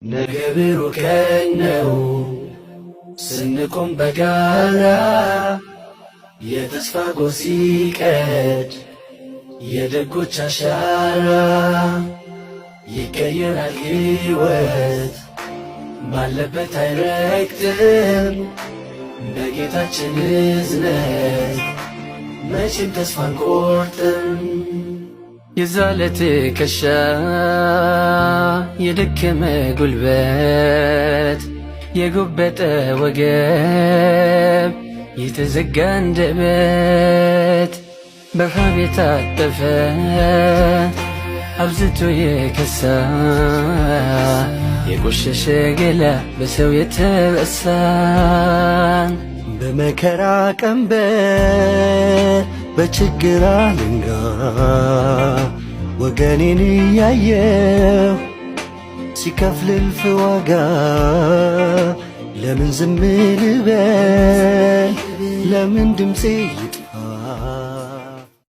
ነገ ብሩህ ቀን ነው ስንቆም በጋራ፣ የተስፋ ጎህ ሲቀድ የደጎች አሻራ፣ ይቀየራል ሕይወት ባለበት አይረግጥም፣ በጌታችን እዝነት መቼም ተስፋ አንቆርጥም። የዛለ ትከሻ፣ የደከመ ጉልበት፣ የጎበጠ ወገብ፣ የተዘጋ አንደበት፣ በረሃብ የታጠፈ፣ አብዝቶ የከሳ፣ የቆሸሸ ገላ፣ በሰው የተረሳን በመከራ ቀንበር በችግር አለንጋ ወገኔን እያየው ሲከፍል እልፍ ዋጋ ለምን ዝም ልበል? ለምን ድምፄ ይጥፋ?